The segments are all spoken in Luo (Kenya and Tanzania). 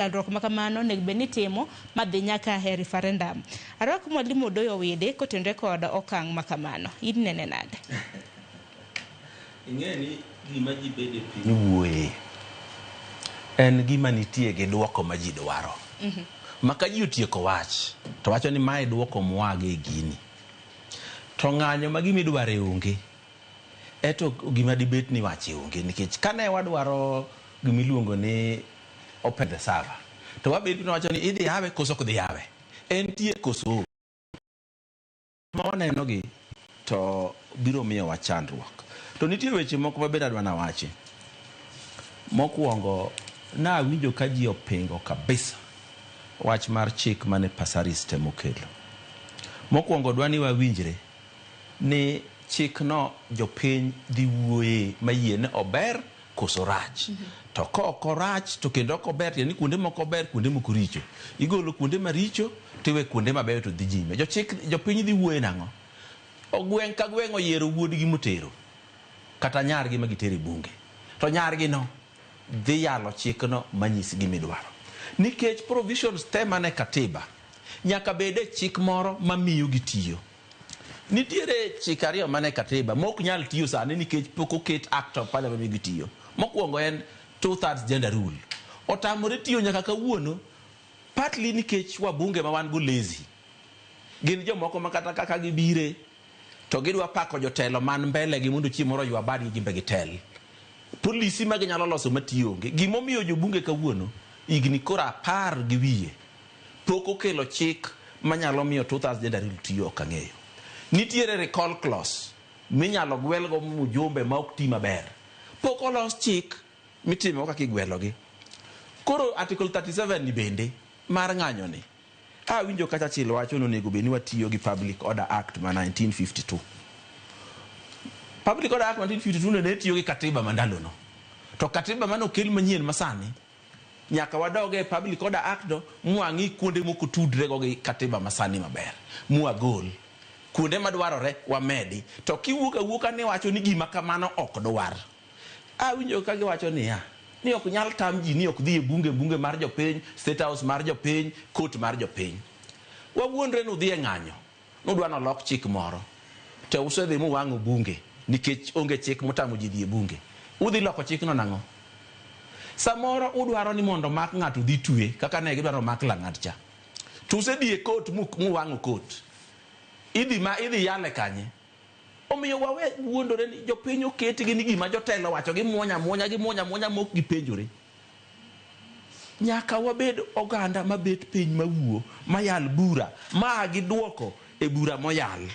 Chandruok ma kamano onego bed ni itimo madhi nyaka e referendum. Arwak Mwalimu Odoyo Owidi kotenore kod okang' ma kamano. In inene nade? Ing'e ni gima ji bede piny wuoye en gima nitie gi dwoko ma ji dwaro. Ma ka ji otieko wach to wacho ni mae dwoko mwage e gini. To ng'anyo ma gima idware onge. Eto gima dibet ni wache onge nikech kane wadwaro gima iluongo ni open the server to wabet ni wacho ni idhi yawe koso ok dhi yawe. Entie koso onge. Ma waneno gi to biro miyowa chandruok. To nitie weche moko mabende adwa nawachi. Mokwongo nawinjo ka ji opingo kabisa wach mar chik mane Passaris temo kelo. Mokwongo dwa ni wawinjre ni chikno jopiny dhi wuoye mayie ni ober koso rach. To ka ok orach to kendo ok ober tiende ni kuonde moko ber kuonde moko richo. Igolo kuonde maricho tiwe kuonde mabeyo to dhi nyime. Jochik jopiny dhi wuoye nang'o? Gweng' ka gweng' oyiero wuodgi motero kata nyargi ma gitero e bunge. To nyargi no dhi yalo chikno manyis gima idwaro. Nikech provisions te mane katiba nyaka bed e chik moro mamiyo gitiyo. Nitiere chike ariyo mane katiba ma ok nyal tiyo sani nikech pok oket Act of Parliament mi gitiyo. Mokwongo en 2/3 gender rule. Otamore tiyo nyaka kawuono partly nikech wabunge ma wan go lazy. Gin jomoko ma kata kaka gibire to gidwa pako jotelo man mbele gi mondo chieng' moro oywa badgi gin be gitel. Policy ma ginyalo loso matiyo onge. Gimomiyo jobunge kawuono higni koro apar gi wiye pok okelo chik manyalo miyo 2/3 gender rule tiyo ok ang'eyo. Nitiere recall clause minyalo gwelgo mjumbe ma ok ti maber. Pok olos chik mitimo kaka igwelogi. Koro article 37 ni bende mar ng'anyo ni awinjo ka Churchill wacho ni onego bed ni watiyo gi Public Order Act ma 1952. Public Order Act ma 1952 ne tiyo gi katiba ma ndalono. To katiba mane okel manyien masani nyaka wadog e Public Order Act no mwang'i kuonde moko tudre go gi katiba masani maber mwagol kuonde madwarore wamedi to kiwuok awuoka ni wacho ni gima kamano ok dwar awinjo ka giwacho niya ni ok nyal tam ji ni ok dhi e bunge bunge mar jopiny state house mar jopiny court mar jopiny wawuondre ni udhi e ng'anyo nudwa nolok chik moro to usedhi muwang'o bunge nikech onge chik motamo ji dhi e bunge udhi loko chikno nang'o samoro udwaro ni mondo mak ng'ato dhi twe kaka ne gidwaro mak Lang'at cha to usedhi e court muwang'o court idhi ma idhi yale kanye omiyo wawe wuondore ni jopiny oketgi ni gima jotelo wacho gimuonya muonya gimuonya muonya mok gipenjore nyaka wabed oganda mabet piny mawuo mayal bura ma giduoko e bura moyal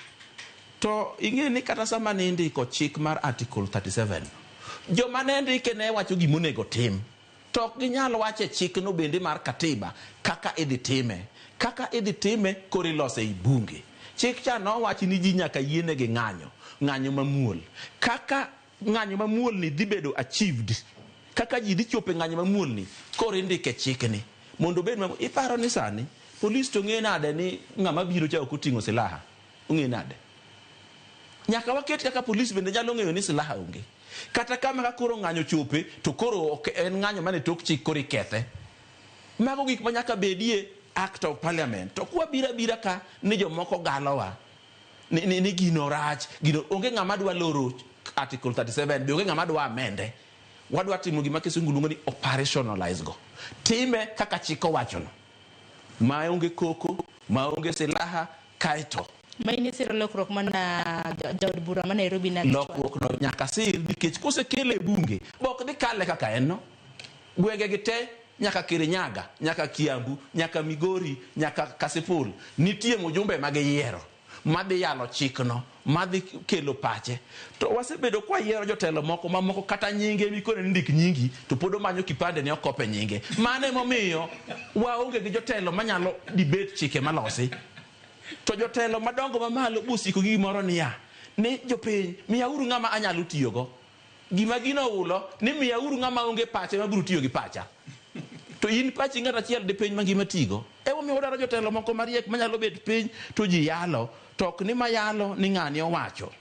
to ing'e ni kata sama ne indiko chik mar article 37 joma ne ndike ne wacho gimonego tim to ok ginyal wacho e chikno bende mar katiba kaka idhi time kaka idhi time koro ilose ei bunge chik cha nowachi ni ji nyaka yienegi ng'anyo ng'anyo mamuol kaka ng'anyo mamuol ni dhi bedo achieved kaka ji dhi chopo e ng'anyo mamuol ni koro indike chikni mondo obed ma iparo ni sani polis to ng'e nade ni ng'ama biro cha ok oting'o silaha ong'e nade nyaka waket kaka polis bende nyalo ng'eyo ni silaha onge kata kama ka koro ng'anyo chope to koro ok en ng'anyo mane tok chik koro ikethe mago gik ma nyaka bedie act of parliament to kwabiro abira ka ni jomoko galowa ni, ni, ni gino rach gino onge ng'ama dwa loro article 37 be onge ng'ama dwa amende wadwa timo gima kisungu luongo ni operationalize go time kaka chik owachono ma onge koko ma onge silaha kaeto Ma in isiro lokruok mana jaod bura ma Nairobi na lokruok no nyaka sir nikech kosekele e bunge bok dhi kale kaka en no gwenge gi te nyaka Kirinyaga nyaka Kiambu nyaka Migori nyaka Kasipul nitie mujumbe ma giyiero madhi yalo chikno madhi kelo pache to wasebedo kwayiero jotelo moko mamoko kata nyinge mikone ni ndik nyingi to pod omanyo kipande ne okope nyinge mano emomiyo waonge gi jotelo manyalo debate chike malosi to jotelo madongo mamalo bosiko gi gimoro niya ni jopiny miyauru ng'ama anyalo tiyogo gima gino ulo ni miyauru ng'ama onge pache mabiro tiyo gi pacha to in pachi ng'at achiel di piny mangima tigo emomiyo wadwaro jotelo moko mariek manyalo bet piny to ji yalo to ok ni mayalo ni ng'ani owacho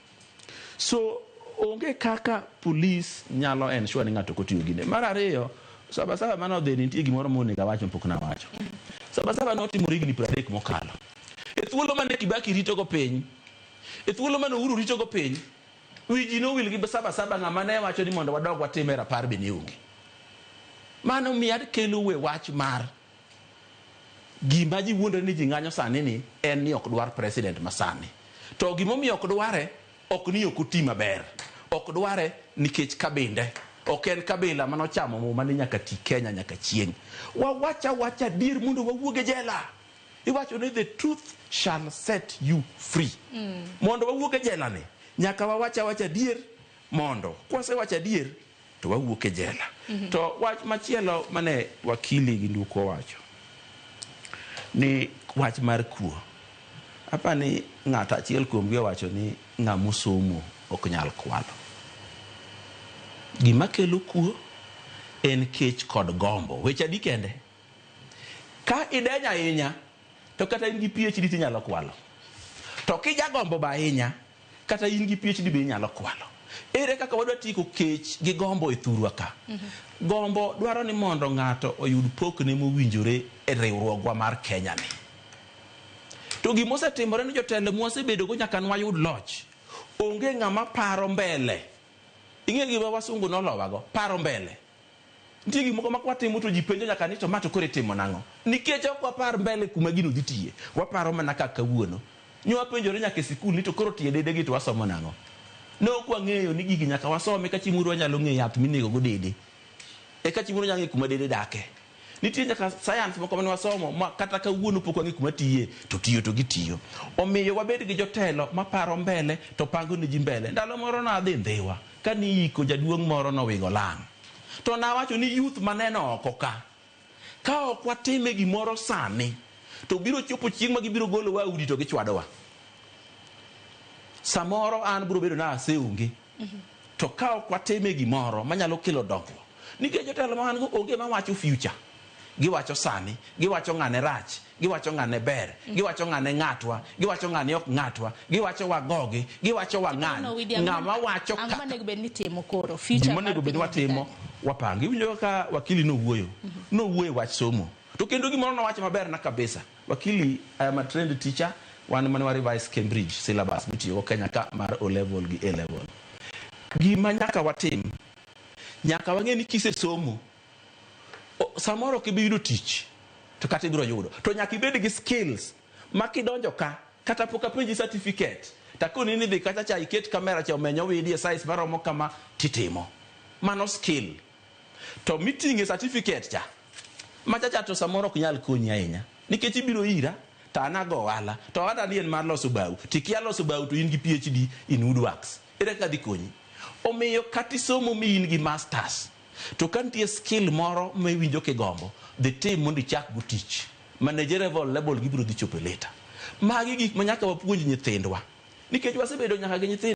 so onge kaka polis nyalo ensure ni ng'ato ok otiyo gine mar ariyo. Sabasaba mane odhi nitie gimoro monego awach mapok nawacho. Sabasaba notimore higni 30 mokalo. E thuolo mane Kibaki ritogo piny, e thuolo mane Uhuru ritogo piny, wi ji nowil gi Sabasaba ng'ama ne wacho ni mondo wadog watime rapar be ne onge. Mano miya kelo we wach mar gima ji wuondore ni ji ng'anyo sani ni en ni ok dwar president masani. To gimomiyo ok dware ok ni ok oti maber. Ok dware nikech kabinde. Ok en kabila manochamo muma ni nyaka ti Kenya nyaka chieng'. Wawacha wacha adier mondo wawuog e jela. Iwacho ni the truth shall set you free. Mondo wawuog e jela ni, nyaka wawacha wacha adier mondo kwasewacho adier to wawuok e jela. To wach machielo mane wakili gi Nduku owacho ni wach mar kuo. Apa ni ng'ato achiel kuomgi owacho ni ng'ama osomo ok nyal kwalo. Gima kelo kuo en kech kod gombo. Weche adi kende? Ka idenyo ahinya to kata in gi PhD tinyalo kwalo. To kijagombo ba ahinya kata in gi PhD be inyalo kwalo. Ere kaka wadwa tieko kech gi gombo e thurwa ka? Gombo dwaro ni mondo ng'ato oyud pokne mowinjore e riwruogwa mar Kenya ni. To gimosetimore ni jotelo mwasebedogo nyaka nwayud loch. Onge ng'ama paro mbele. Ing'e gima wasungu nolowago? Paro mbele. Nitie gik moko ma kwatimo to ji penjo nyaka ni to ma to koro itimo nang'o? Nikech ok wapar mbele kuma gino dhi tiye. Waparo mana kaka kawuono. Nyo wapenjore nyaka e sikul ni to koro tie dede gi to wasomo nang'o? Ne ok wang'eyo ni gigi nyaka wasome ka chieng' moro wanyalo ng'eyo yath minego go dede. Eka chieng' moro wanyalo ng'eyo kuma dede dake. Nitie nyaka science moko mane wasomo ma kata kawuono pok wang'eyo kuma tiye to tiyo to gitiyo. Omiyo wabed gi jotelo maparo mbele to pango ne ji mbele. Ndalo moro nadhi Ndhiwa kani iko jaduong' moro nowigo lang'. To nawacho ni youth maneno oko ka, ka ok watime gimoro sani, to biro chopo chieng' ma gibiro golowa e udi to gichwadowa. Samoro an biro bedo na aseonge. To ka ok watime gimoro manyalo kelo dongruok. Nikech jotelo ma wan go onge mawacho future. Giwacho sani, giwacho ng'ane rach, giwacho ng'ane ber, giwacho ng'ane ng'atwa, giwacho ng'ane ok ng'atwa, giwacho wagogi, giwacho wang'any. Ng'ama wacho Ang'o kaka monego bed ni itimo koro? Future gima onego mar bed ni piny watimo wapango. Iwinjo kaka wakili nowuoyo. Nowuoyo e wach somo. To kendo gimoro nowacho maber na kabisa. Wakili, I am a trained teacher. Wan mane wa revise Cambridge syllabus mitiyogo Kenya ka mar O level gi A level. Gima nyaka watim, nyaka wang'e ni kisesomo, samoro ok ibi yudo tich, to kata ibiro yudo. To nyaka ibed gi skills ma kidonjo ka, kata pok apenji certificate, takoni ni dhi kacha cha iket kamera cha omeny owidi e size maromo kama titimo. Mano skill. To miting'e certificate cha, macha cha to samoro ok nyal konyi ahinya. Nikech ibiro ira, to an ago ohala, to ohala ni en mar loso bao. Tikia loso bao to in gi PhD in woodworks. Ere kaka dhi konyi? Omiyo kata isomo mi in gi masters, to ka nitie skill moro ma iwinjo kigombo, dhi tim mondo ichak go tich. Managerial level gibiro dhi chopo later. Magi gik ma nyaka wapuonj nyithindwa. Nikech wasebedo nyaka gi nyithindo.